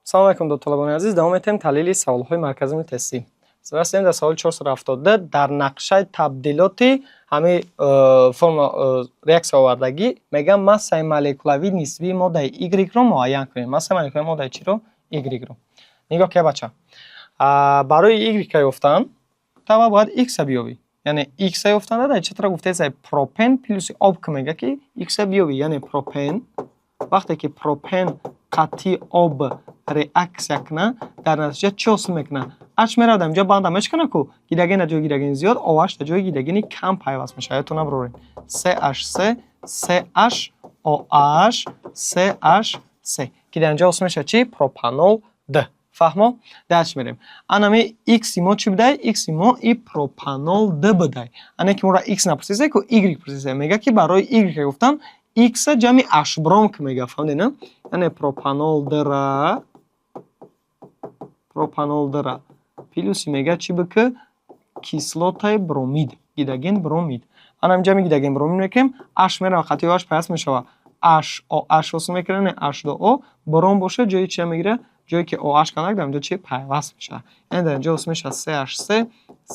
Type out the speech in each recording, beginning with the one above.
Салом алейкум, дӯстлабони азиз. Давом метаҳем таҳлили саволҳои марказии тестӣ. Расидем дар саволи 472. Дар нақшаи табдилоти ҳамин форма реаксия овардагӣ мегӯям, массаи молекулавии нисбии моддаи Y-ро муайян кунем. Массаи молекулавии моддаи чиро? Y-ро. Нигоҳ кунед, бача. Барои Y ёфтан тава бояд X-а биёбӣ. Яъне X-а ёфтан дар чӣ тараф гуфтааст? Пропен плюси об ки мега, ки X-а биёбӣ. Яъне пропен, вақте ки пропен қатъи об реаксия кунад, дар натиҷа чӣ ҳосил мекунад? H меравад, инҷо банда мешканад ку, гидроген дар ҷои гидрогени зиёд, OH дар ҷои гидрогени кам пайваст мешавад. Ёдтон набароред. CH3 CH OH CH3, ки дар инҷо ҳосил мешавад чӣ? Пропанол 2. Фаҳмо? Дальше мерем. Анами X мо чӣ будай? X мо и пропанол 2 будай. Ане ки моро X напурсида ку, Y пурсида. Мега, ки барои Y гуфтан X ҷамъи H бром ки мега, фаҳмидед, на? Яъне пропанол 2-ра плюси мега чӣ буд, ки кислотаи бромид, гидроген бромид. Ана ҷамъи гидроген бромид мекунем, H мерава, қатъи OH пайваст мешавад. H OH ҳосил мекунад, яъне H2O. Бром бошад, ҷои чия мегирад? Ҷое ки OH канак, дар инҷо чӣ пайваст мешавад. Яъне дар инҷо ҳосил мешавад CH3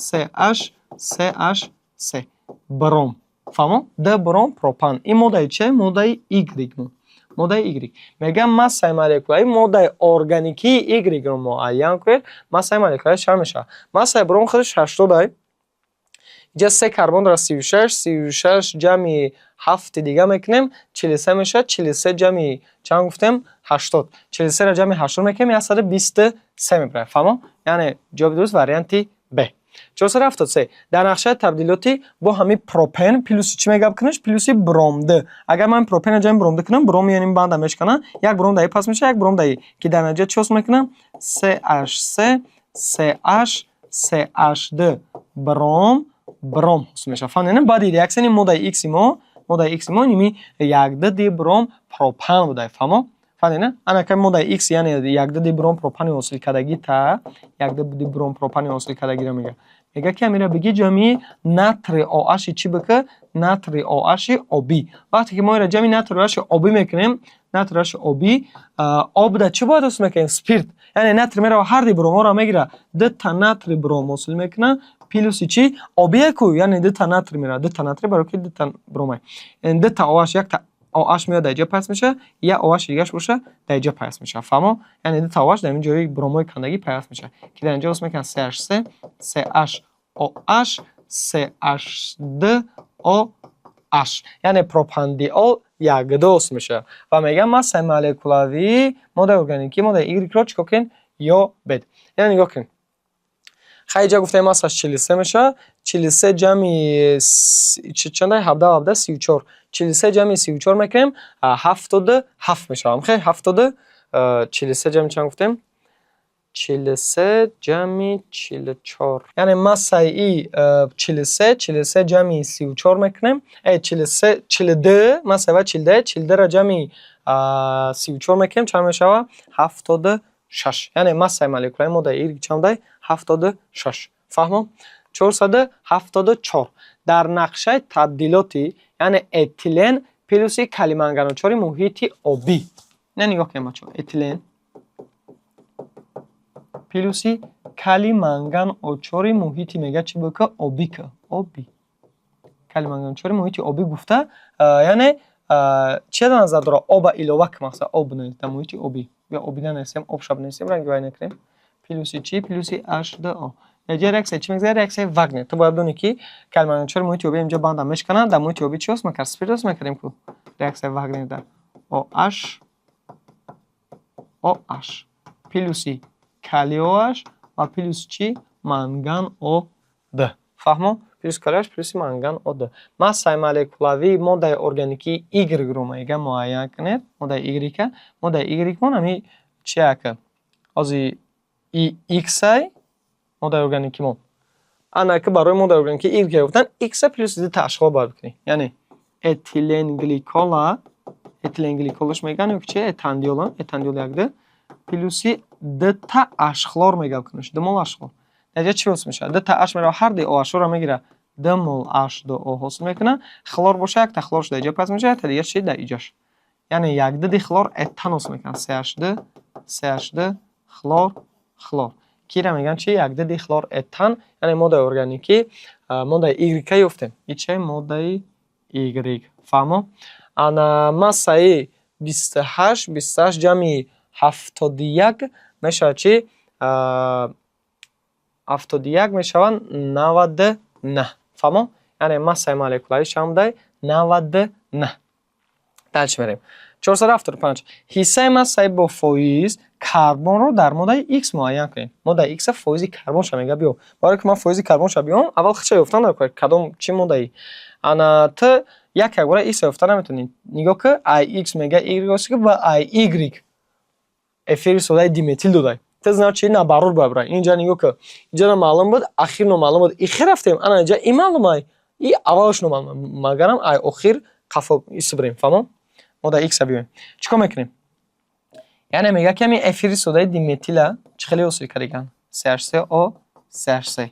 CH CH3 бром. Фаҳмо? Д бром пропан. Ин моддаи чи? Моддаи Y мо. Моддаи Y. Мегӯям, массаи молекулавии моддаи органикии Y-ро муайян кунед. Массаи молекулавӣ чанд мешавад? Массаи бром худаш 80 ай. Инҷа се карбон дорад, 36, 36 ҷамъи ҳафти дига мекунем, 43 мешавад. 43 ҷамъи чанд гуфтем? 80. 43-ро ҷамъи 80 мекунем, 123 мебарад. Фаҳмо? Яъне ҷавоби дуруст варианти Б. 473. Дар нақшаи табдилоти бо ҳамин пропен плюси чӣ мегап кунаш? Плюси бром 2. Агар ман пропенро ҷамъи бром 2 кунам, бром яъне банда мешканад, як бром дар и пас мешавад, як бром дар и, ки дар натиҷа чӣ ҳосил мекунам? CH3 CH CH2 бром бром ҳосил мешавад. Фаҳмидед? Баъди реаксияни моддаи X мо ними 1,2 дибром пропан буда. Фаҳмо? Фаҳмидед? Ана моддаи X, яъне 1,2 дибром пропани ҳосил кардагӣ, та 1,2 дибром пропани ҳосил кардагиро мега. Мега, ки амира биги ҷамъи натрий OH чӣ бика? Натрий OH обӣ. Вақте ки мо инро ҷамъи натрий OH обӣ мекунем, натрий OH обӣ, об да чӣ бояд ҳосил мекунем? Спирт. Яъне натрий мерава, ҳар ди бромҳоро мегирад, дута натрий бром ҳосил мекунад, плюси чӣ? Обие ку, яъне дута натрий меравад, дута натрий, барои ки дута бромай. Яъне дута OH, якта OH меояд, дар ҷо пайваст мешавад, як OH дигараш боша, дар ҷо пайваст мешавад. Фаҳмо? Яъне дута OH дар ин ҷои бромҳои кандагӣ пайваст мешавад, ки дар инҷо ҳосил мекунад CH3 CH OH CH2 OH. Яъне пропандиол 1,2 ҳосил мешавад. Ва мегӯям, массаи молекулавии моддаи органикӣ моддаи Y-ро чӣ кор кунед? Ёбед. Яъне нигоҳ кунед. Хай, инҷа гуфтем, массаш 43 мешавад. 43 ҷамъи чанда? 17, 17, 34. 43 ҷамъи 34 мекунем, 77 мешавад. Хай, ҳафтоду 43 ҷамъи чанд гуфтем? 43 ҷамъи 44. Яъне массаи и 43, 43 ҷамъи 34 мекунем. 43, 42, массаи ва 42, 42-ро ҷамъи 34 мекунем, чанд мешавад? 76. Яъне массаи молекулаи моддаи Y чанд буда? 76. Фаҳмо? 474. Дар нақшаи табдилоти, яъне этилен плюси калий манганочори муҳити обӣ. Не, нигоҳ кунем, бачаҳо. Этилен плюси калий манган очори муҳити, мега, чӣ бука? Обӣ ка, обӣ. Калий манган очори муҳити обӣ гуфта, яъне чия дар назар дорад? Оба илова ки, мақсад об дар муҳити обӣ. Ё обӣ нанависем, об шаб нависем, ранги вай накунем. Плюси чӣ? Плюси H2O. Инҷа реаксия чӣ мегузарад? Реаксияи Вагнер. Ту бояд бидонӣ, ки калий манган очори муҳити обӣ инҷо банда мешканад, дар муҳити обӣ чӣ ҳосил мекард? Спирт ҳосил мекардем ку. Реаксияи Вагнер дар OH OH плюси калий OH ва плюс чӣ? Манган О2. Фаҳмо? Плюс калий OH плюси манган О2. Массаи молекулавии моддаи органикии Y-ро мега муайян кунед. Моддаи Y, моддаи Y мон ҳами чи ака? Ҳозир и X-ай моддаи органики мо. Ана ки барои моддаи органики Y гуфтан, X плюс ду та бояд бикунӣ. Яъне этиленгликола, этиленгликолаш мегӯянд ё ки чи? Этандиол, этандиол 1,2 плюси дута H хлор мега кунаш, 2 мол H хлор. Натиҷа чӣ ҳосил мешавад? Дута H мерава, ҳар ди OH-ро мегирад, 2 мол H2O ҳосил мекунад. Хлор боша, якта хлорш дар иҷо пайваст мешавад, якта дигараш чи? Дар иҷош. Яъне 1,2 дихлор этан ҳосил мекунад. CH2 CH2, хлор, хлор. Кира мегӯянд чи? Якду дихлорэтан, яъне моддаи органикӣ, моддаи Y ёфтем. И чия? Моддаи Y. Фаҳмо? Ана массаи 28, 28 ҷамъи 71 мешавад чи? 71 мешавад 99. Фаҳмо? Яъне массаи молекулавӣ чанд будай? 99. Дальше мерем. 475. Ҳиссаи массаи бо фоиз карбонро дар моддаи X муайян кунед. Моддаи X фоизи карбонша мега биё. Барое ки ман фоизи карбонша биём, аввал хича ёфтан даркор, кадом чӣ моддаи. Ана т як якбора X ёфта наметавонӣ. Нигоҳ ки, ай X мега Y ва ай Y эфири содаи диметил додай. Т значит наоборот бояд бирай. Инҷа нигоҳ ки, инҷа маълум буд, ахир номаълум буд. Ихир рафтем, ана инҷа и маълум, и аввалаш номаълум. Магарам ай охир қафо ис бирем, фаҳмо? Моддаи X-а биёем. Чӣ кор мекунем? Яъне мега, ки ҳамин эфири содаи диметила чӣ хеле ҳосил кардаган? CH3O CH3.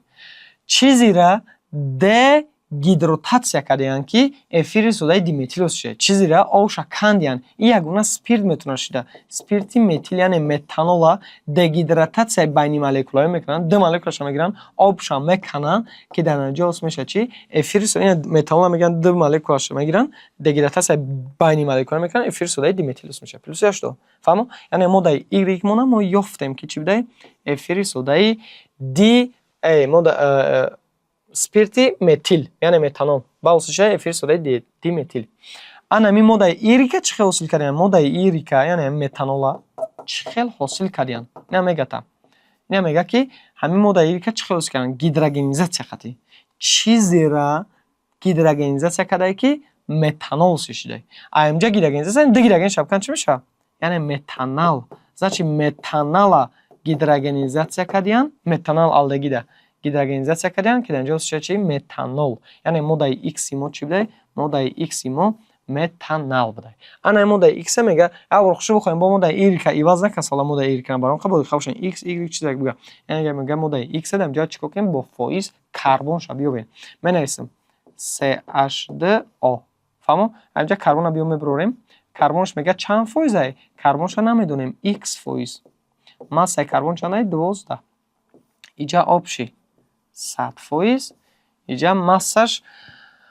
Чизира дегидротатсия кардаянд, ки эфири содаи диметил ҳосил шуда. Чизира обша кандиянд. Ин ягона спирт метавонад шуда. Спирти метил, яъне метанола дегидрататсияи байнимолекулавӣ мекунанд, ду молекулаша мегиранд, обша мекананд, ки дар натиҷа ҳосил мешавад чи? Эфири метанола мегиранд, ду молекулаша мегиранд, дегидрататсияи байнимолекулавӣ мекунанд, эфири содаи диметил ҳосил мешавад. Плюс H2. Фаҳмо? Яъне моддаи Y мона мо ёфтем, ки чӣ будай? Эфири содаи ди мода спирти метил, яъне метанол. Ба ҳосил шуда эфири содаи диметил. Ана ҳамин моддаи Y чӣ хел ҳосил кардиянд? Моддаи Y, яъне метанола чӣ хел ҳосил кардиянд? Ина мегата. Ина мега, ки ҳамин моддаи Y чӣ хел ҳосил кардиянд? Гидрогенизатсия қатъӣ. Чизера гидрогенизатсия кардае, ки метанол ҳосил шуда. А инҷа гидрогенизатсия, ду гидроген шабкан чӣ мешавад? Яъне метанал. Значит, метанала гидрогенизатсия кардиянд, метанал алдегида гидрогенизатсия кардиянд, ки дар инҷо ҳосил шуда чи? Метанол. Яъне моддаи X мо чӣ будай? Моддаи X мо метанал будай. Ана моддаи X мега, агар хушо бихоҳем, бо моддаи Y иваз накард, сола моддаи Y баром қабул хабошен X, Y чизе буга. Яъне мега, моддаи X дар инҷо чӣ кор кунем? Бо фоиз карбонша биёбем. Менависем CH2O. Фаҳмо? Инҷа карбонро биё мебарорем. Карбонш мега чанд фоизае? Карбонша намедонем, X фоиз. Массаи карбон чанд? 12. Иҷа общий 100%. Иҷа массаш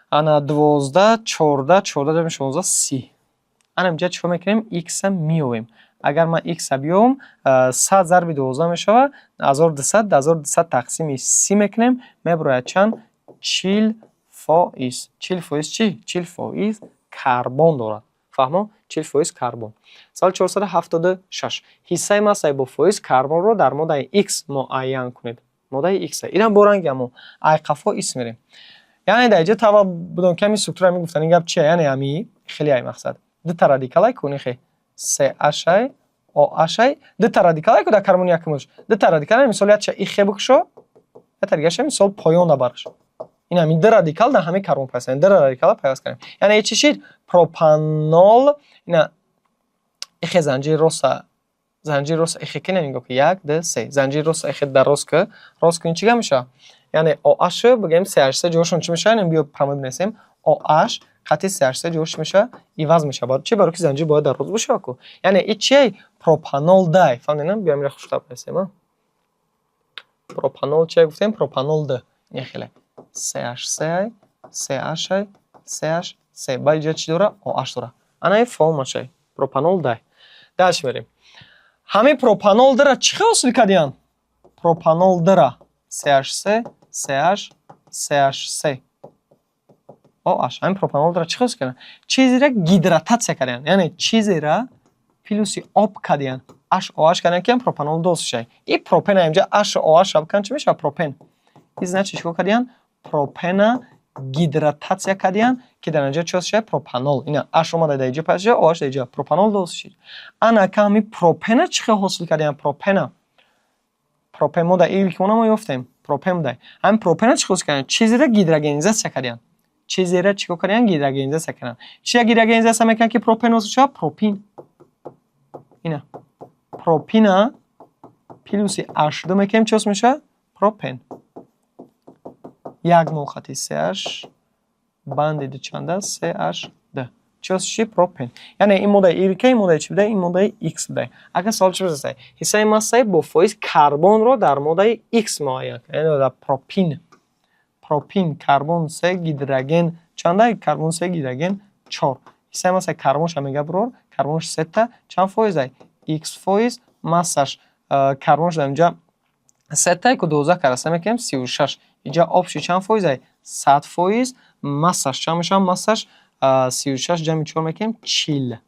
ана 12, 14, 14 ҷамъи 16, 30. Ана инҷа чӣ кор мекунем? X-а меёбем. Агар ман X-а биёбам, 100 зарби 12 мешавад 1200, 1200 тақсими 30 мекунем, мебарояд чанд? 40%. 40% чӣ? 40% карбон дорад. Фаҳмо? 40% карбон. Саволи 476. Ҳиссаи массаи бо фоиз карбонро дар моддаи X муайян кунед. Моддаи X. Инам бо ранги ҳамон. Ай қафо ис мерем. Яъне дар инҷа тавал будам, ки ҳамин структура мегуфтанд, ин гап чия? Яъне ҳами хеле ай мақсад. Дута радикалай ку нихе. CH OH, дута радикалай ку дар карбони якумаш. Дута радикал, мисол, якча ихе бикушо, якта дигаша, мисол, поён набараш. Ин ҳамин ду радикал дар ҳамин карбон пайваст кардем. Ду радикала пайваст кардем. Яъне чӣ шид? Пропанол. Ина ихе занҷири роста, занҷири роста ихе ки нигоҳ ки, як, ду, се. Занҷири роста ихе дароз ки, рост кунӣ, чӣ гап мешавад? Яъне OH бигӯем CH3 ҷошон чӣ мешавад? Яъне биё прямо бинависем. OH қатъи CH3 ҷош чӣ мешавад? Иваз мешавад. Чӣ? Барои ки занҷир бояд дароз бошад ку. Яъне и чие? Пропанол дай. Фаҳмидем? Биё инро хуштар бинависем. Пропанол чие гуфтем? Пропанол д. Ин хеле. CH3, CH, CH3. Баъд инҷа чӣ дора? OH дора. Ана ин формашай. Пропанол дай. Дальше мерем. Ҳамин пропанол дра чӣ хел ҳосил кардиянд? Пропанол дра CH3, CH, CH3. OH. Ҳамин пропанол дра чӣ хел ҳосил кардиянд? Чизеро гидрататсия кардиянд. Яъне чизеро плюси об кардиянд. HOH кардиянд, ки пропанол ду ҳосил шавад. И пропен инҷа HOH бикан, чӣ мешавад? Пропен. И значит, чӣ кор кардиянд? Пропена гидрататсия кардиянд, ки дар натиҷа чӣ ҳосил шавад? Пропанол. Ина H омада дар инҷа пайваст шуд, OH дар инҷа. Пропанол ду ҳосил шуд. Ана ка ҳамин пропена чӣ хел ҳосил кардиянд? Пропена. Пропен мо дар Y мо ёфтем. Пропен будай. Ҳамин пропена чӣ ҳосил кардиянд? Чизеро гидрогенизатсия кардиянд. Чизеро чӣ кор кардиянд? Гидрогенизатсия кардиянд. Чиро гидрогенизатсия мекунанд, ки пропен ҳосил шавад? Пропин. Ина. Пропина плюси H2 мекунем, чӣ ҳосил мешавад? Пропен. Як мол хати CH банди дучанда CH2. Чӣ Чӣ ши? Пропен. Яъне ин моддаи Y, ин моддаи чӣ буда? Ин моддаи X буда. Агар савол чӣ буда? Ҳиссаи массаи бо фоиз карбонро дар моддаи X муайян кунед. Яъне дар пропин. Пропин карбон се, гидроген чанда? Карбон се, гидроген чор. Ҳиссаи массаи карбонша мега бирор, карбонш сета, чанд фоизай? X фоиз массаш, карбонш дар инҷа сета, ку 12 караса мекунем, 36. Инҷа общий чанд фоизай? 100%. Массаш чанд мешавад? Массаш 36 ҷамъи чор мекунем, 40.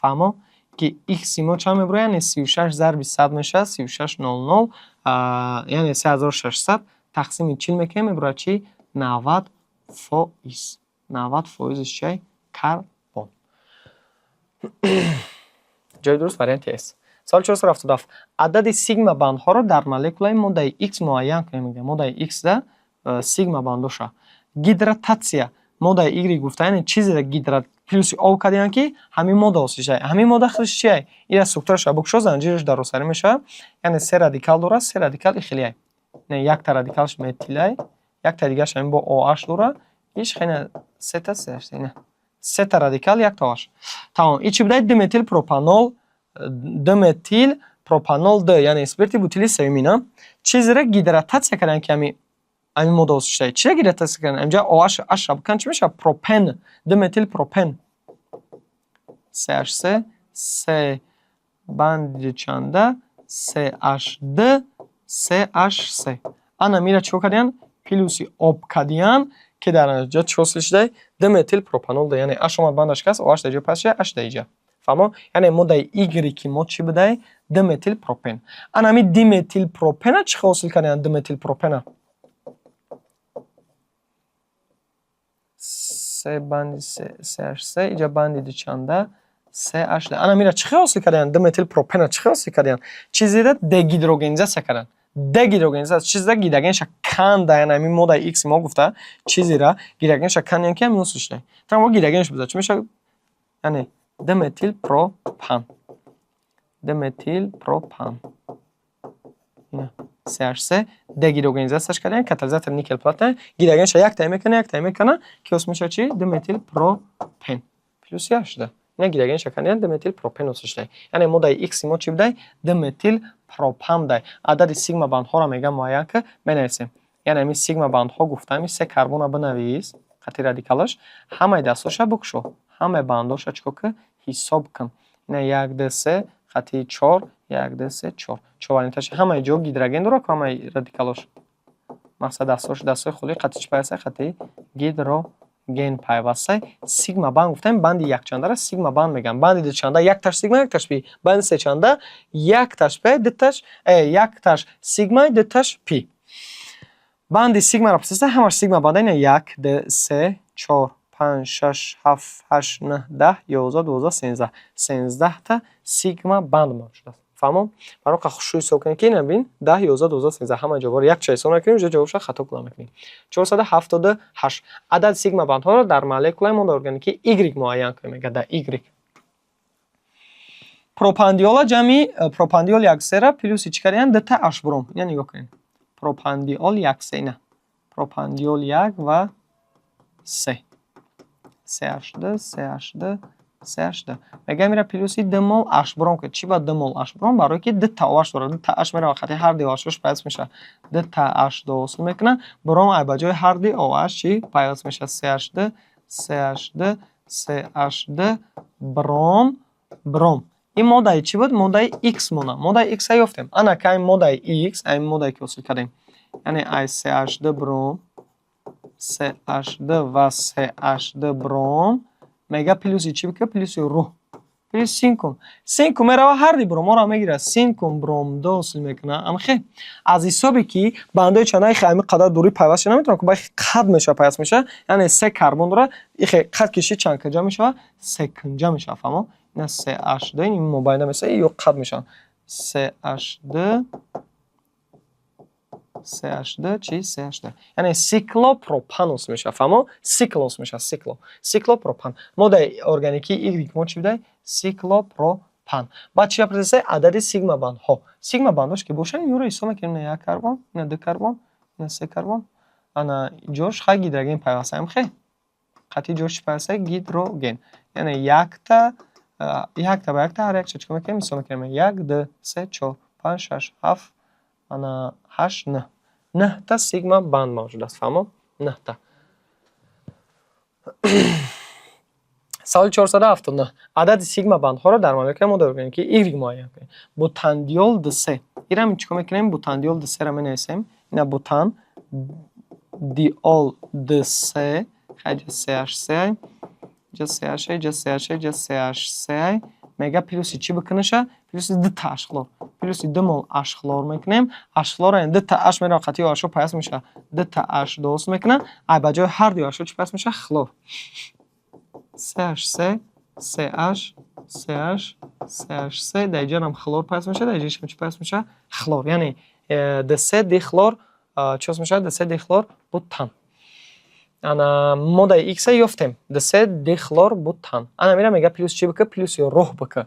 Фаҳмо, ки х мо чанд мебурояд? Яъне 36 зарби 100 мешавад, 36 00, яъне 3600 тақсими 40 мекунем, мебурояд чи? 90%. 90 фоизиш чиай? Карбон. Ҷои дуруст варианти С. Саволи 477. Адади сигма бандҳоро дар молекулаи моддаи X муайян кунед, мегӯяд. Моддаи X да сигма бандоша. Гидрататсия моддаи Y гуфта, яъне чизеро гидрат плюси об кардем, ки ҳамин модда ҳосил шавад. Ҳамин модда худаш чиай? Ира структураша букшо, занҷираш дарозтарӣ мешавад. Яъне се радикал дорад, се радикал ихелиай. Не, якта радикалш метилай, якта дигараш ҳамин бо OH дорад. Иш хеле сета се, ина. Сета радикал, якта OH. Тамом. И чӣ буда? Диметилпропанол, диметилпропанол д, яъне спирти бутили сеюмина. Чизеро гидрататсия кардем, ки ҳамин модда ҳосил шуда. Чиро гидрататсия кардем? Инҷа OH H бикан, чӣ мешавад? Пропен, диметилпропен. CH3 С банди чанда? CH2 CH3. Ана мира чикор кардиян? Плюси об кардиян, ки дар натиҷа чӣ ҳосил шуда? Диметилпропанол. Яъне H омад, бандаш каст, OH дар ҷои пас шуда, H дар иҷа. Фаҳмо? Яъне моддаи Y ки мо чӣ будай? Диметилпропен. Ана ҳамин диметилпропена чӣ ҳосил кардиян? Диметилпропена. С банди CH3, иҷа банди дучанда? CH. Ана мира чӣ ҳосил кардиян? Диметилпропена чӣ ҳосил кардиян? Чизеро дегидрогенизатсия карданд. Дегидрогенизатсия чизеро гидрогенша канда, яъне ҳамин моддаи X мо гуфта, чизеро гидрогенша кандиян, ки ҳамин ҳосил шуда. Тамом, гидрогенш буда, чӣ мешавад? Яъне диметилпропан. Диметилпропан. CH3 дегидрогенизатсияш кардем, катализатор никел платина, гидрогенша якта мекунад, якта мекунад, ки ҳосил мешавад чи? Диметилпропен. Плюс як шуда. Ина гидрогенша кардем, диметилпропен ҳосил шуда. Яъне моддаи X мо чӣ будай? Диметилпропан будай. Адади сигма бандҳоро мегӯям муайян ки, менависем. Яъне ҳамин сигма бандҳо гуфта, ҳамин се карбона бинавис, қати радикалаш, ҳамаи дастҳоша бикушо. Ҳамаи бандҳоша чикор кун? Ҳисоб кун. Ина як, ду, се, хати чор, як, ду, се, чор. Чор варианташ ҳамаи ҷо гидроген дорад ку, ҳамаи радикалош. Мақсад, дастҳош, дастҳои холӣ қати чӣ пайваста? Қати гидроген пайваста. Сигма банд гуфтем, банди якчандара сигма банд мегӯям. Банди дучанда якташ сигма, якташ пи. Банди сечанда якташ п, дуташ якташ сигма, дуташ пи. Банди сигмаро пурсиста, ҳамаш сигма банда. Ина як, ду, се, чор, панҷ, шаш, ҳафт, ҳашт, нӯҳ, 10, 11, 12, 13. 13-та сигма банд мавҷуд аст. Фаҳмо? Барои хушрӯ ҳисоб кунед, ки ина бин, 10, 11, 12, 13, ҳама ҷавобро якча ҳисоб накунем, ҷо ҷавобша хато кунам мекунем. 478. Адади сигма бандҳоро дар молекулаи моддаи органикии Y муайян кунем, мегӯяд, дар Y. Пропандиола ҷамъи пропандиол як сера плюси чӣ кардиян? Дута H бром. Ина нигоҳ кунед. Пропандиол як се, ина. Пропандиол як ва се. CH2, CH2, CH2. Мегӯям, ира плюси ду мол H бром кунед. Чӣ ба ду мол H бром? Барое ки дута OH дорад. Дута H меравад, хати ҳар ди OH пайваст мешавад. Дута H2 ҳосил мекунад. Бром ай ба ҷои ҳар ди OH чӣ пайваст мешавад? CH2, CH2, CH2, бром, бром. Ин моддаи чӣ буд? Моддаи X мона. Моддаи X-а ёфтем. Ана ка ин моддаи X, ай моддае ки ҳосил кардем. Яъне ай CH2 бром, CH2 ва CH2 бром мега плюси чӣ бикунад? Плюси рӯҳ. Плюс синкум. Синкум мерава, ҳар ди бромҳоро мегирад. Синкум бром ду ҳосил мекунад. Амхе аз ҳисобе ки бандҳои чандаи ҳами қадар дурӣ пайваст шуда наметавонад, ки баъд қад мешавад, пайваст мешавад. Яъне се карбон дорад. Ихе қад киши чанд кунҷа мешавад? Се кунҷа мешавад, фаҳмо? Ина CH2 ин мобайна мешавад ё қад мешавад. CH2, CH2 чи? CH2. Яъне сиклопропан ҳосил мешавад, фаҳмо? Сикл ҳосил мешавад, сикло. Сиклопропан. Моддаи органикии Y мо чӣ будай? Сиклопропан. Баъд чӣ пурсиста? Адади сигма бандҳо. Сигма бандҳош ки бошанд, инро ҳисоб мекунем: ина як карбон, ина ду карбон, ина се карбон. Ана ҷош хай гидроген пайваста, амхе? Қатъи ҷош чӣ пайваста? Гидроген. Яъне якта, якта ба якта ҳар якча чӣ мекунем? Мисол мекунем: як, ду, се, чор, панҷ, шаш, ҳафт, ана ҳашт, нӯҳ. Нӯҳта сигма банд мавҷуд аст. Фаҳмо? Нӯҳта. Саволи 479. Адади сигма бандҳоро дар молекулаи мо дорем, ки Y муайян кунем. Бутандиол 2,3. Инам чӣ кор мекунем? Бутандиол 2,3-ро менависем. Ина бутан диол 2,3, хайҷа CH3, ҷа CH, ҷа CH, ҷа CH3. Мега плюси чӣ бикунаша? Плюси дута H хлор. Плюси 2 мол H хлор мекунем. H хлор дута H мерава қатъи H пайваст мешавад. Дута H дуруст мекунад. Ай ба ҷои ҳар дуи H чӣ пайваст мешавад? Хлор. CH3, CH, CH, CH3. Дар инҷа ҳам хлор пайваст мешавад, дар инҷа чӣ пайваст мешавад? Хлор. Яъне 2,3 дихлор чӣ мешавад? 2,3 дихлор бутан. Ана моддаи X ёфтем. 2,3 дихлор бутан. Ана мера мега плюс чӣ бика? Плюси роҳ бика.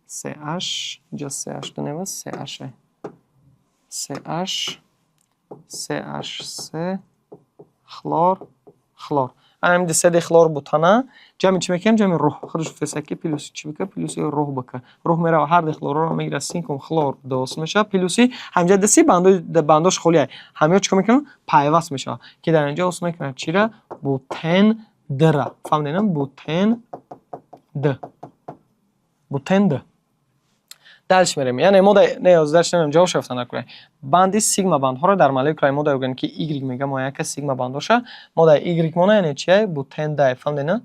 CH, инҷа CH ду нева, CH. CH, CH3, хлор, хлор. Ана ҳамин 2,3 дихлор бутана ҷамъи чӣ мекунем? Ҷамъи рӯҳ. Худаш гуфтааст, ки плюси чӣ бика? Плюси рӯҳ бика. Рӯҳ мерава ҳар ду хлорро мегирад, синкум хлор дуруст мешавад. Плюси ҳамҷа 2,3 бандош холия. Ҳамиё чӣ кор мекунанд? Пайваст мешавад. Ки дар инҷо ҳосил мекунад чира? Бутен д-ра. Фаҳмидем? Бутен д. Бутен д. Дальше мерем. Яъне мода не, дальше намерем, ҷавоб шафта накунем. Банди сигма бандҳоро дар молекулаи модаи органикии Y мега муайян ка сигма бандҳоша. Модаи Y мона яъне чия? Бутен д. Фаҳмидем?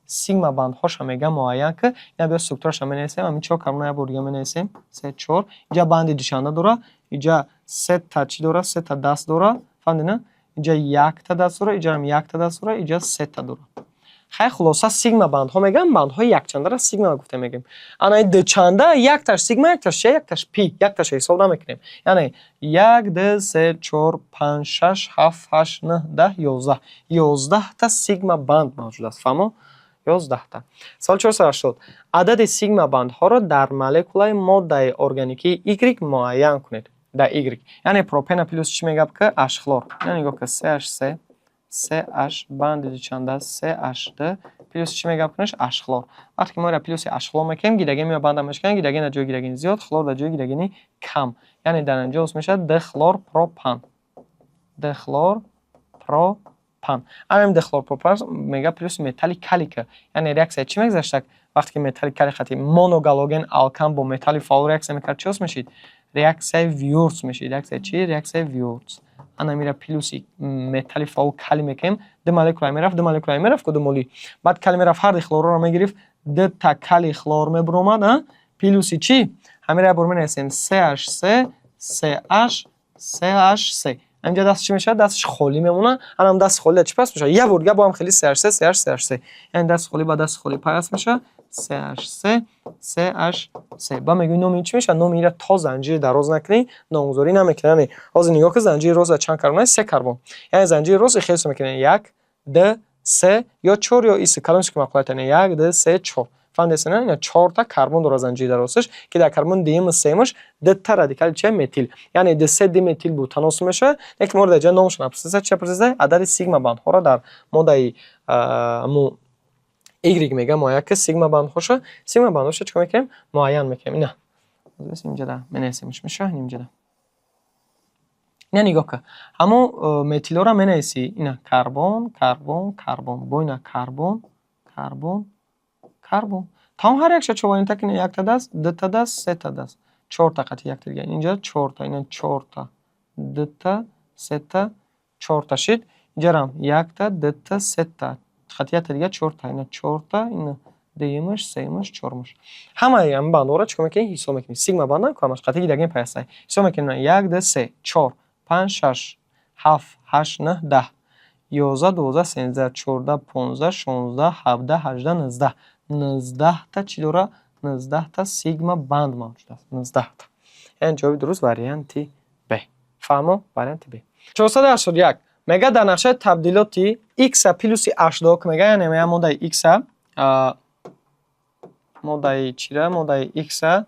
Сигма бандҳоша мега муайян ка. Ина биё структураша менависем. Ҳамин чор карбона як бор дига менависем. Се, чор. Инҷа банди душанда дора. Инҷа сета чӣ дора? Сета даст дора. Фаҳмидем? Инҷа якта даст дора, инҷа ҳам якта даст дора, инҷа сета дора. Хай, хулоса сигма бандҳо мегӯям, бандҳои якчандаро сигма гуфта мегӯем. Ана ин дучанда якташ сигма, якташ чи? Якташ пи, якташ ҳисоб намекунем. Яъне як, ду, се, чор, панҷ, шаш, ҳафт, ҳашт, нӯҳ, даҳ, 11. 11та сигма банд мавҷуд аст. Фаҳмо? 11та. Савол 480. Адади сигма бандҳоро дар молекулаи моддаи органикии Y муайян кунед. Дар Y. Яъне пропена плюс чӣ мегӯяд ки? H хлор. Яъне нигоҳ кун CH3, CH банди дучанда CH2 плюс чӣ мегап кунаш? H хлор. Вақте ки мо ира плюси H хлор мекунем, гидроген меояд банда мешканад, гидроген дар ҷои гидрогени зиёд, хлор дар ҷои гидрогени кам. Яъне дар инҷо ҳосил мешавад дихлорпропан. Дихлорпропан. Ҳамин дихлорпропан мега плюс металли калий. Яъне реаксия чӣ мегузаштак? Вақте ки металли калий хати моногалоген алкан бо металли фаъол реаксия мекард, чӣ ҳосил мешид? Реаксияи Вюрц мешид. Реаксияи чӣ? Реаксияи Вюрц. Ана мира плюси металли фаъол калий мекунем, ду молекула мерафт, ду молекула мерафт, ку ду моли. Баъд калий мерафт, ҳар ду хлорро мегирифт, дута калий хлор мебуромад, а? Плюси чӣ? Ҳамира як бор менависем CH3, CH, CH3. Ҳаминҷа даст чӣ мешавад? Дасташ холӣ мемонад. Анам даст холӣ чӣ паст мешавад? Як бор дига бо ҳам хеле CH3, CH, CH3. Яъне даст холӣ ба даст холӣ пайваст мешавад. CH3, CH3. Ба мегӯем номи ин чӣ мешавад? Номи инро то занҷири дароз накунӣ, номгузорӣ намекунӣ. Яъне ҳозир нигоҳ кун, занҷири рост чанд карбон аст? Се карбон. Яъне занҷири рост хеле ҳисоб мекунем: як, ду, се ё чор ё иси кадомеш ки маъқулият, яъне як, ду, се, чор. Фаҳмидед, не? Ина чорта карбон дорад занҷири дарозаш, ки дар карбони дуюму сеюмаш дута радикали чи? Метил. Яъне 2,3 диметил бутан ҳосил мешавад. Лекин моро дар ҷои номашон напурсида, чӣ пурсида? Адади сигма бандҳоро дар моддаи му Y мега муайян ки сигма бандҳоша, сигма бандҳоша чӣ кор мекунем? Муайян мекунем. Ина. Инҷода менависемш мешавад инҷода. Ина нигоҳ кун. Ҳамон метилҳоро менависӣ. Ина карбон, карбон, карбон. Бо ина карбон, карбон, карбон. Тамом ҳар якша чор ки якта даст, дута даст, сета даст. Чорта қати якта дига. Инҷа чорта, ина чорта, дута, сета, чорта шид. Инҷарам якта, дута, сета. Қати якта дига чорта, ина чорта, ина дуюмаш, сеюмаш, чорумаш. Ҳамаи ҳамин бандҳоро чӣ кор мекунем? Ҳисоб мекунем. Сигма банд ҳамаш қати гидроген пайваста. Ҳисоб мекунем: як, ду, се, чор, панҷ, шаш, ҳафт, ҳашт, нӯҳ, 10, 11, 12, 13, 14, 15, 16, 17, 18, 19. 19та чӣ дора? 19та сигма банд мавҷуд аст. 19та. Яъне ҷавоби дуруст варианти Б. Фаҳмо? Варианти Б. 481. Мега дар нақшаи табдилоти X плюси H2 мега, яъне мега моддаи X, моддаи чира? Моддаи X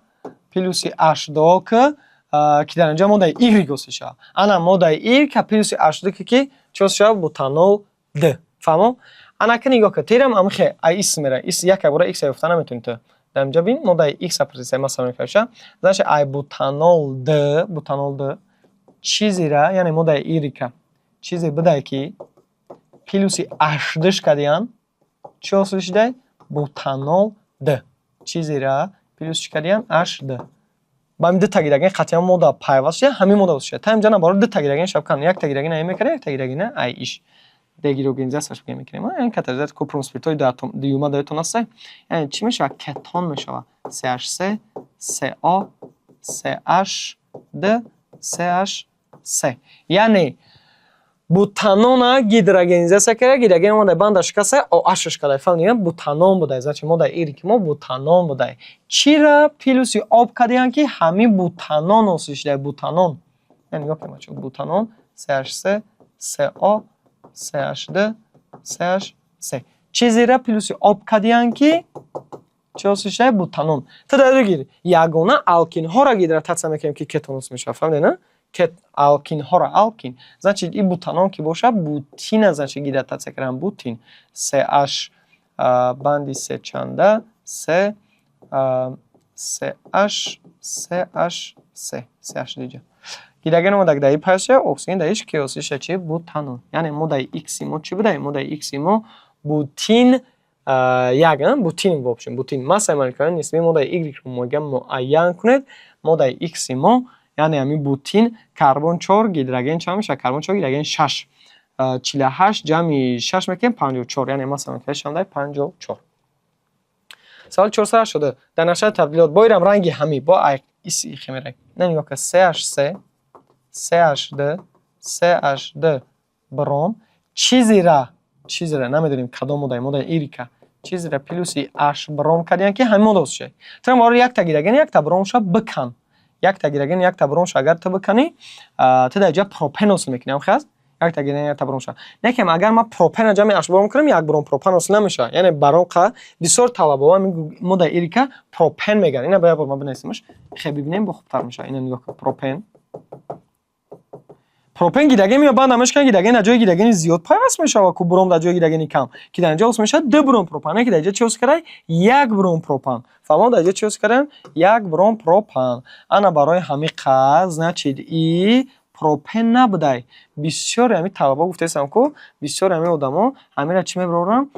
плюси H2 Ки дар инҷа моддаи Y ҳосил шавад. Ана моддаи Y ка плюси H2 ки чӣ ҳосил шавад? Бутанол 2. Фаҳмо? Ана ки нигоҳ кун, терам амхе ай ис мера. Ис як бора X ёфта наметавонӣ ту. Дар инҷа бин, моддаи X апрсисай масалан мекаша. Значит, ай бутанол 2, бутанол 2 чизира, яъне моддаи Y чизе будай, ки плюси H2 кардиян, чӣ ҳосил шудай? Бутанол 2. Чизира плюс чӣ кардиян? H2. Ба ҳамин дута гидроген қатъиян мода пайваст шуда, ҳамин мода ҳосил шуда. Та инҷа набаро дута гидроген шаб кан, якта гидроген ай мекарда, якта гидроген ай иш. Дегидрогенизатсияш бигем мекунем. Яъне катализатор купрум спиртҳои дуюма дуэтон ҳаста. Яъне чӣ мешавад? Кетон мешавад. CH3, CO, CH2, CH3. Яъне бутанона гидрогенизатсия карда, гидроген омада банда шикаста, OH-ш карда. Фаҳмидем? Бутанон будай. Значит, моддаи Y ки мо бутанон будай. Чира плюси об кардиян, ки ҳамин бутанон ҳосил шуда? Бутанон. Яъне нигоҳ кунед, бачаҳо, бутанон CH3, CO, CH2, CH3. Чизера плюси об кардиян, ки чӣ ҳосил шуда? Бутанон. Ту дар гир, ягона алкинҳоро гидрататсия мекунем, ки кетон ҳосил мешавад. Фаҳмидед, на? Алкинҳоро, алкин. Значит, и бутанон ки бошад, бутина, значит, гидрататсия кардан бутин. CH банди се чанда? С CH CH C CH диҷа. Гидроген омада дар и пайваст шуда, оксиген дар иш, ки ҳосил шуда чи? Бутанон. Яъне моддаи X мо чӣ будай? Моддаи X мо бутин як, бутин, в общем, бутин. Массаи молекулярии нисбии моддаи Y-ро мегӯям муайян кунед. Моддаи X мо, яъне ҳамин бутин, карбон 4, гидроген чанд мешавад? Карбон 4, гидроген 6. 48 ҷамъи 6 мекунем, 54. Яъне масса молекулярии чанд? 54. Саволи 480. Дар нақшаи табдилот бо ирам ранги ҳамӣ бо иси химеранг. На, нигоҳ кун, CH3, CH2, CH2 бром чизера намедонем кадом моддаи, моддаи Y чизера плюси H бром кардиян, ки ҳамин модда ҳосил шавад. Ту маро якта гидроген, якта бромша бикан. Якта гидроген, якта бромша агар ту биканӣ, ту дар ҷа пропен ҳосил мекунӣ, ҳам хел аст? Якта гидроген, якта бромша. Лекин агар ман пропена ҷамъи H бром кунам, як бром пропан ҳосил намешавад. Яъне баром қа бисёр талабаҳо ҳамин моддаи Y пропен мегӯянд. Ина ба як бор ман бинависемаш. Хе бибинем, бо хубтар мешавад. Ина нигоҳ кун, пропен. Пропен гидроген меояд, банд мешканад, гидроген дар ҷои гидрогени зиёд пайваст мешавад, ку бром дар ҷои гидрогени кам. Ки дар инҷа ҳосил мешавад ду бром пропан. Не, ки дар инҷа чӣ ҳосил карда? Як бром пропан. Фаҳмо, дар инҷа чӣ ҳосил кардем? Як бром пропан. Ана барои ҳамин қа, значит, и пропен набудай. Бисёре ҳамин талабаҳо гуфтаистам ку, бисёре ҳамин одамо ҳаминро чӣ мебароранд?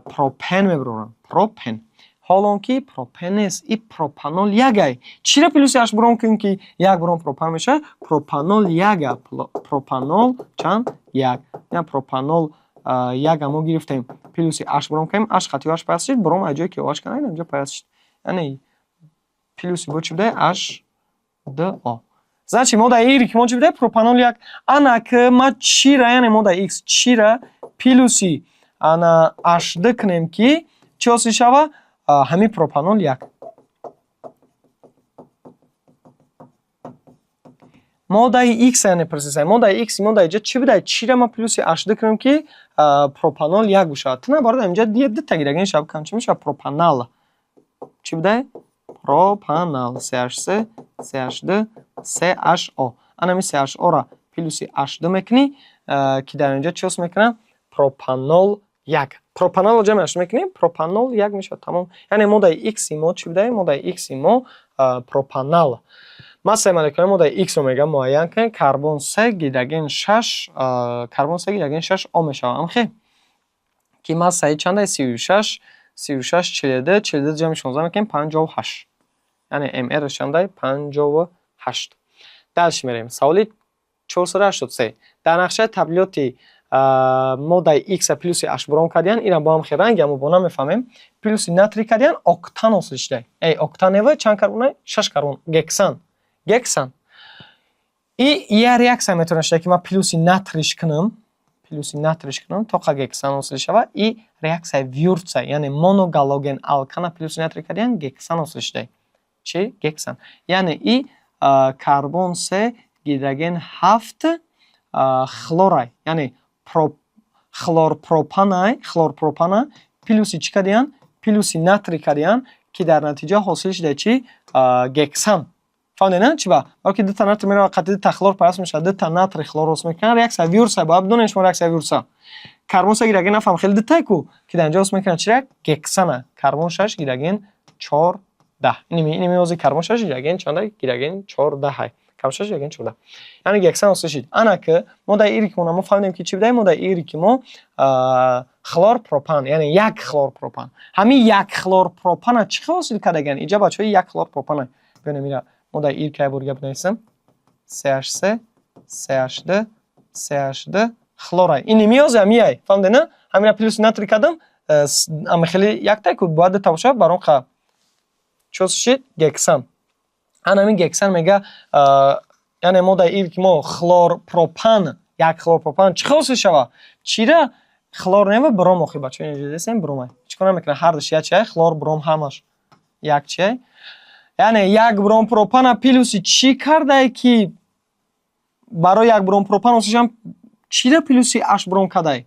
Пропен мебароранд. Пропен. Ҳолон ки пропен нест, и пропанол ягай. Чиро плюси H бром кунем, ки як бром пропан мешавад? Пропанол яга. Пропанол чанд? Як. Яъне пропанол яга мо гирифтем. Плюси H бром кунем, H хати H пайваст шуд, бром аз ҷое ки OH кунад, инҷо пайваст шуд. Яъне плюси бо чӣ будай? H2O. Значит, моддаи Y мо чӣ будай? Пропанол як. Ана ки ма чира, яъне моддаи X чира плюси ана H2 кунем, ки чӣ ҳосил шавад? Ҳамин пропанол як. Моддаи X, яъне пурсисай. Моддаи X мо дар инҷа чӣ будай? Чира ма плюси H2 кунем, ки пропанол як бошад? Ту наоборот инҷа дута гидроген шаб кам, чӣ мешавад? Пропанал. Чӣ будай? Пропанал. CH3, CH2, CHO. Ана ҳамин CHO-ро плюси H2 мекунӣ, ки дар инҷа чӣ ҳосил мекунад? Пропанол як. Пропаналро ҷамъ H мекунем, пропанол як мешавад, тамом. Яъне моддаи X мо чӣ будай? Моддаи X мо пропанал. Массаи молекулаи моддаи X-ро мегӯям муайян кунед. Карбон 3, гидроген 6, карбон 3, гидроген 6 О мешавад. Амхе? Ки массаи чанда? 36, 36, 42, 42 ҷамъи 16 мекунем, 58. Яъне МР чанда? 58. Дальше мерем. Саволи 483. Дар нақшаи табдилоти моддаи X плюси H бром кардиян, инам бо ҳам хел ранг, аммо бо намефаҳмем. Плюси натрий кардиян, октан ҳосил шуда. Эй, октанева чанд карбон? 6 карбон. Гексан. Гексан. И я реаксия метавонад шуда, ки ман плюси натриш кунам, плюси натриш кунам, то қа гексан ҳосил шавад. И реаксияи Вюртса, яъне моногалоген алкана плюси натрий кардиян, гексан ҳосил шуда. Чӣ? Гексан. Яъне и карбон 3, гидроген 7 хлорай, яъне хлорпропанай, хлорпропана плюси чӣ кардиян? Плюси натрий кардиян, ки дар натиҷа ҳосил шуда чӣ? Гексан. Фаҳмидед, на? Чи ба? Барои ки дута натрий меравад, қати дута хлор пайваст мешавад, дута натрий хлор ҳосил мекунад. Реаксия Вюртса, бояд бидонед шумо реаксия Вюртса. Карбон се, гидроген нафаҳм, хеле дутае ку, ки дар инҷо ҳосил мекунад чира? Гексана. Карбон шаш, гидроген 14. Иними ози карбон шаш, гидроген чанда? Гидроген 14-ҳай. Карбон шаш, гидроген 14. Яъне гексан ҳосил шид. Ана ки мо дар ири ки мо фаҳмидем, ки чӣ будаем? Мо дар ири ки мо хлорпропан, яъне як хлорпропан. Ҳамин як хлорпропана чӣ хел ҳосил кардаган? Инҷа, бачаҳо, як хлорпропана. Бинем, ира мо дар ир ка бор гап нависем. CH3, CH2, CH2, хлорай. Ин нимиёзи ҳамияй. Фаҳмидед, на? Ҳамина плюс натрий кардам, ама хеле яктай ку, бояд дута бошад, баром қа. Чӣ ҳосил шид? Гексан. Ана ҳамин гексан мега, яъне мо дар ир ки мо хлорпропан, як хлорпропан чӣ хел ҳосил шавад? Чира? Хлор нева бром охи, бачаҳо, инҷо дидесем, бромай. Чӣ кор намекунад? Ҳар душ як чиай, хлор, бром ҳамаш як чиай. Яъне як бромпропана плюси чӣ кардае, ки барои як бромпропан ҳосил шавам, чира плюси аш бром кардае?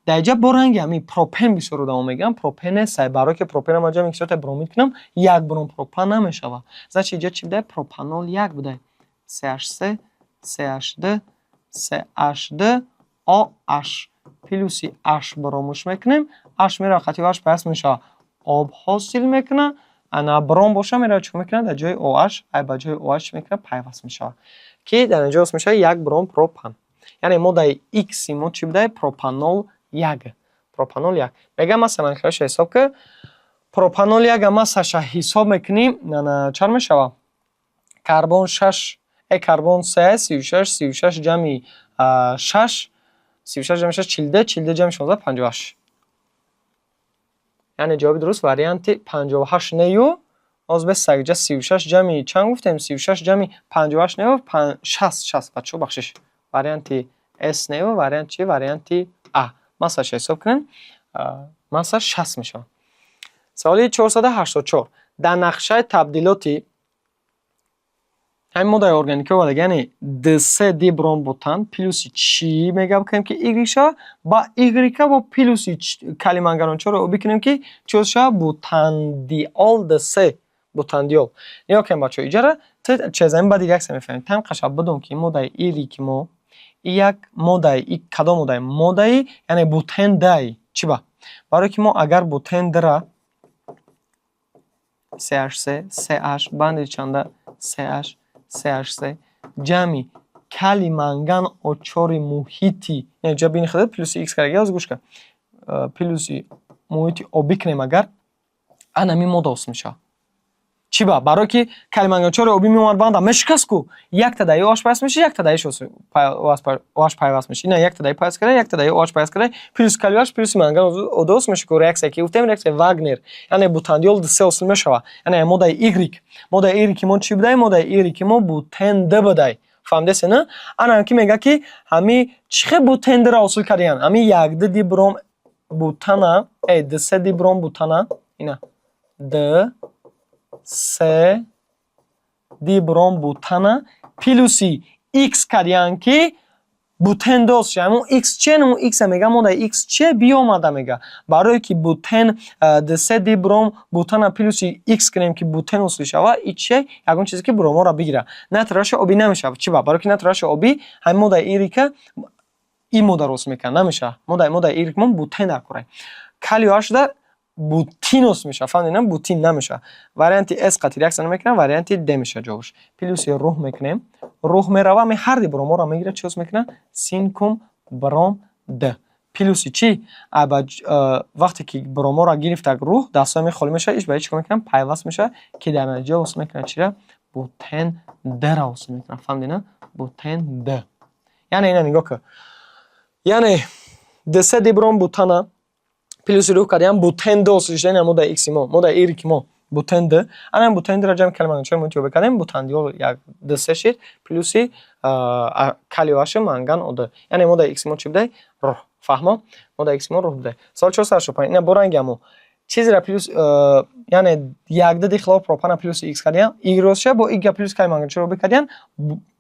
Дар инҷа бо ранги ҳамин пропен бисёр одамо мегӯянд, пропен сай, барое ки пропена ман ҷамъи кислотаи бромид кунам, як бромпропан намешавад. Значит, инҷа чӣ будае? Пропанол як будае. CH3, CH2, CH2, OH плюси H бромуш мекунем. H меравад, қати OH пайваст мешавад. Об ҳосил мекунад. Ана бром боша, меравад, чӣ мекунад? Дар ҷои OH, ай ба ҷои OH чӣ мекунад? Пайваст мешавад. Ки дар инҷо ҳосил мешавад як бромпропан. Яъне моддаи X мо чӣ будае? Пропанол як. Пропанол як. Мегӯям, масалан, хароша ҳисоб ки пропанол як массаша ҳисоб мекунем, чанд мешавад? Карбон шаш, карбон се, 36, 36 ҷамъи шаш, 36 ҷамъи шаш 42, 42 ҷамъи 16 58. Яъне ҷавоби дуруст варианти 58 нею оз бес сагҷа 36 ҷамъи чанд гуфтем? 36 ҷамъи 58 нею 60, 60, бачаҳо, бахшиш. Варианти С нею вариант чи? Варианти А. Массаша ҳисоб кунем, масса 60 мешавад. Саволи 484. Дар нақшаи табдилоти ҳамин моддаи органикӣ оварда, яъне дс дибромбутан плюси чӣ мега бикунем, ки Y шавад, ба Y бо плюси калий манганат-чорро обӣ кунем, ки чӣ шавад? Бутандиол дс, бутандиол. Нигоҳ кунем, бачаҳо, иҷара ту чезамин баъди реаксия мефаҳмем. Там қаша бидон, ки моддаи ири ки мо як моддаи и кадом моддаи? Моддаи, яъне бутен-дай. Чӣ ба? Барое ки мо агар бутен-дра CH3, CH банди чанда, CH, CH3 ҷамъи калий манган очори муҳити, яъне ҷа бини худат плюси X кардаги, оз гӯш кун, плюси муҳити обӣ кунем агар, анами модда ҳосил мешавад. Чӣ ба? Барое ки калий манганочори обӣ меомад, банда мешикаст ку, якта даи OH пайваст мешавад, якта даиш OH пайваст мешавад. Ина якта даи пайваст карда, якта даи OH пайваст карда, плюс калий OH плюси манган ода ҳосил мешавад ку, реаксия ки гуфтем, реаксияи Вагнер, яъне бутандиол дсе ҳосил мешавад. Яъне моддаи Y. Моддаи Y ки мо чӣ будай? Моддаи Y ки мо бутен д будай. Фаҳмидесе, на? Ана ки мегӯяд, ки ҳами чӣ хел бутен дра ҳосил кардиян? Ҳами якду дибром бутана, дсе дибром бутана, ина д се дибром бутана плюси X кардиян, ки бутен дост шавад. Ҳамон X чи? Ҳамон X мега, моддаи X чи биомада мега. Барое ки бутен дсе дибром бутана плюси X кунем, ки бутен ҳосил шавад, и чи ягон чизе ки броморо бигирад. Натрий раши обӣ намешавад. Чӣ ба? Барое ки натрий раши обӣ ҳамин моддаи ирика ин моддаро ҳосил мекунад, намешавад. Моддаи ирик мо бутен дар кора. Калий OH шуда бутин ҳосил мешавад. Фаҳмидед, на? Бутин намешавад. Варианти С қатъи реаксия намекунад, варианти Д мешавад ҷавобаш. Плюси рӯҳ мекунем. Рӯҳ мерава, ҳамин ҳарди броморо мегирад, чӣ ҳосил мекунад? Синкум бром д. Плюси чӣ? Вақте ки броморо гирифт як рӯҳ, дастҳои холӣ мешавад, иш ба чӣ кор мекунад? Пайваст мешавад, ки дар натиҷа ҳосил мекунад чиро? Бутен дра ҳосил мекунад. Фаҳмидед, на? Бутен д. Яъне ина нигоҳ кун. Яъне дсе дибром бутана плюси рӯҳ кардем, бутен д ҳосил шуда, ина моддаи X мо, моддаи Y мо бутен д. Ана бутен дра ҷамъ калий манганчор муҳити обӣ кардем, бутандиол як д се шид, плюси калий OH манган О д. Яъне моддаи X мо чӣ будай? Рӯҳ. Фаҳмо? Моддаи X мо рӯҳ будай. Савол 485. Ина бо ранги ҳамо. Чизеро плюс, яъне якду дихлорпропана плюси X кардем, Y ҳосил шавад, бо Y плюс калий манганчор обӣ кардем,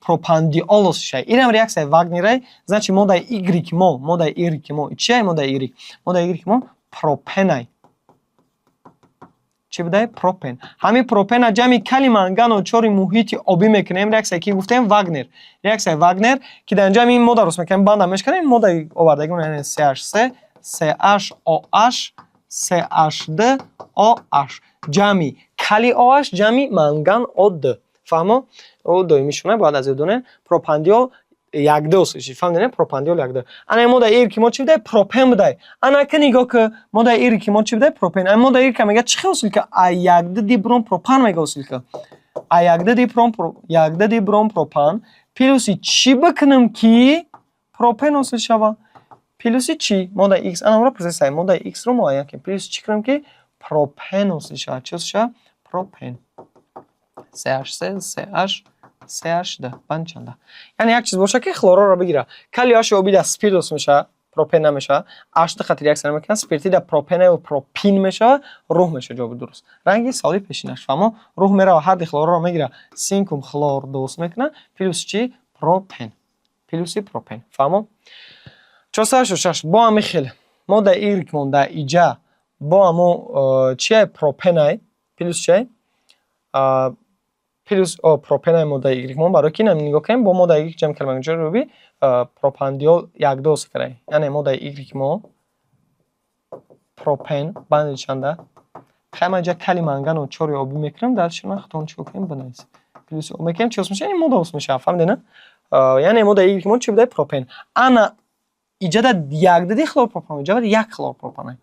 пропандиол ҳосил шавад. Инам реаксияи Вагнерай, значит, моддаи Y мо, моддаи Y мо чия? Моддаи Y? Моддаи Y мо пропенай. Чӣ будай? Пропен. Ҳамин пропена ҷамъи калий мангано чори муҳити обӣ мекунем. Реаксия ки гуфтем? Вагнер. Реаксияи Вагнер, ки дар инҷа ин модда рост мекунем, банда мешканем, моддаи овардагимон, яъне CH3 CHOH CH2 OH ҷамъи калий OH ҷамъи манган О2. Фаҳмо? О доимӣ шуна бояд аз ёд донем. Пропандиол якду осиши. Фаҳмидем? Пропандиол якду. Ана моддаи ир ки мо чӣ будай? Пропен будай. Ана ки нигоҳ ки, моддаи ири ки мо чӣ будай? Пропен. Ана моддаи ир ка мега чӣ хел ҳосил ка? А якду дибром пропан мега ҳосил ка. А якду дибром, якду дибром пропан плюси чӣ бикунем, ки пропен ҳосил шава? Плюси чӣ? Моддаи X. Ана ро процесс, моддаи X-ро муайян кунем. Плюси чӣ кунем, ки пропен ҳосил шавад? Чӣ ҳосил шавад? Пропен. CH3 CH CH2 банд чанда. Яъне як чиз боша, ки хлорро бигира. Калий OH оби дар спирт ҳосил мешавад, пропен намешавад. H2 хати реаксия намекунад, спирти дар пропен пропин мешавад, рӯҳ мешавад ҷавоби дуруст. Ранги саволи пешинаш. Фаҳмо? Рӯҳ мерава, ҳарди хлорро мегира, синкум хлор дуст мекунад, плюс чӣ? Пропен. Плюси пропен. Фаҳмо? 486, бо ҳамин хел моддаи Y монда иҷа бо ҳамо чия? Пропенай плюс чиай? Плюс пропенай моддаи Y мон, барои ки нигоҳ кунем, бо моддаи Y ҷамъ кардем, ҷо руби пропандиол якду ҳосил кардаем. Яъне моддаи Y мо пропен банди чанда. Хай, ман инҷа калий мангано чори обӣ мекунам, дальше худтон чӣ кунем, бинависед. Плюс об мекунем, чӣ ҳосил мешавад? Ин модда ҳосил мешавад. Фаҳмидед, на? Яъне моддаи Y мо чӣ будай? Пропен. Ана иҷада якду дихлорпропан, иҷа як хлорпропан.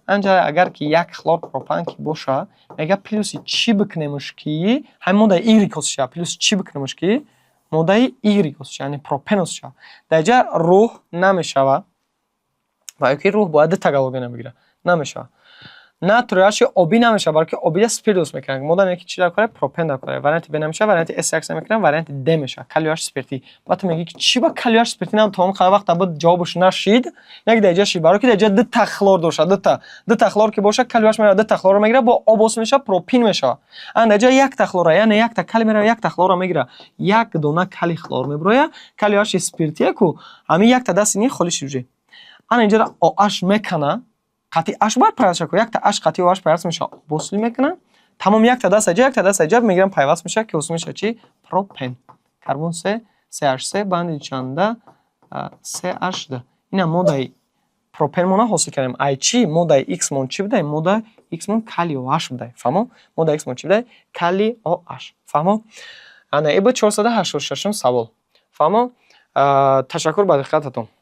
Анҷа агар ки як хлорпропан ки боша, мега плюси чӣ бикунемш, ки ҳамин моддаи Y ҳосил шавад? Плюси чӣ бикунемш, ки моддаи Y ҳосил шавад, яъне пропен ҳосил шавад? Дар инҷа рӯҳ намешавад, барои ки рӯҳ бояд дута галогена бигирад, намешавад. Натрий OH обӣ намешавад, барои ки обида спирт дуруст мекунад. Мода ки чӣ дар кора? Пропен дар кора. Варианти Б намешавад, варианти С реаксия мекунад, варианти Д мешавад, калий OH спиртӣ. Баъд ту мегӯӣ, ки чӣ ба калий OH спиртӣ нам то он қадар вақт буд, ҷавобаш нашид, як дар инҷа шид, барои ки дар инҷа дута хлор дошад, дута. Дута хлор ки бошад, калий OH меравад, дута хлорро мегирад, бо об ҳосил мешавад, пропин мешавад. Ана дар инҷа якта хлора, яъне якта калий меравад, якта хлорро мегирад. Як дона калий хлор мебирояд, калий OH спиртие ку, ҳамин якта дасти ни холӣ шид уже. Ана инҷа OH мекана, қатъи H бояд пайваст шавад, якта H қатъи OH пайваст мешавад, ҳосил мекунад. Тамом, якта даст аҷа, якта даст аҷа мегирам, пайваст мешавад, ки ҳосил мешавад чӣ? Пропен. Карбон се, CH3 банди чанда CH2. Ина моддаи пропенмона ҳосил кардем. Ай чӣ? Моддаи X мон чӣ будай? Моддаи X мон калий OH будай. Фаҳмо? Моддаи X мон чӣ будай? Калий OH. Фаҳмо? Ана ин буд 486-ум савол. Фаҳмо? Ташаккур ба диққататон.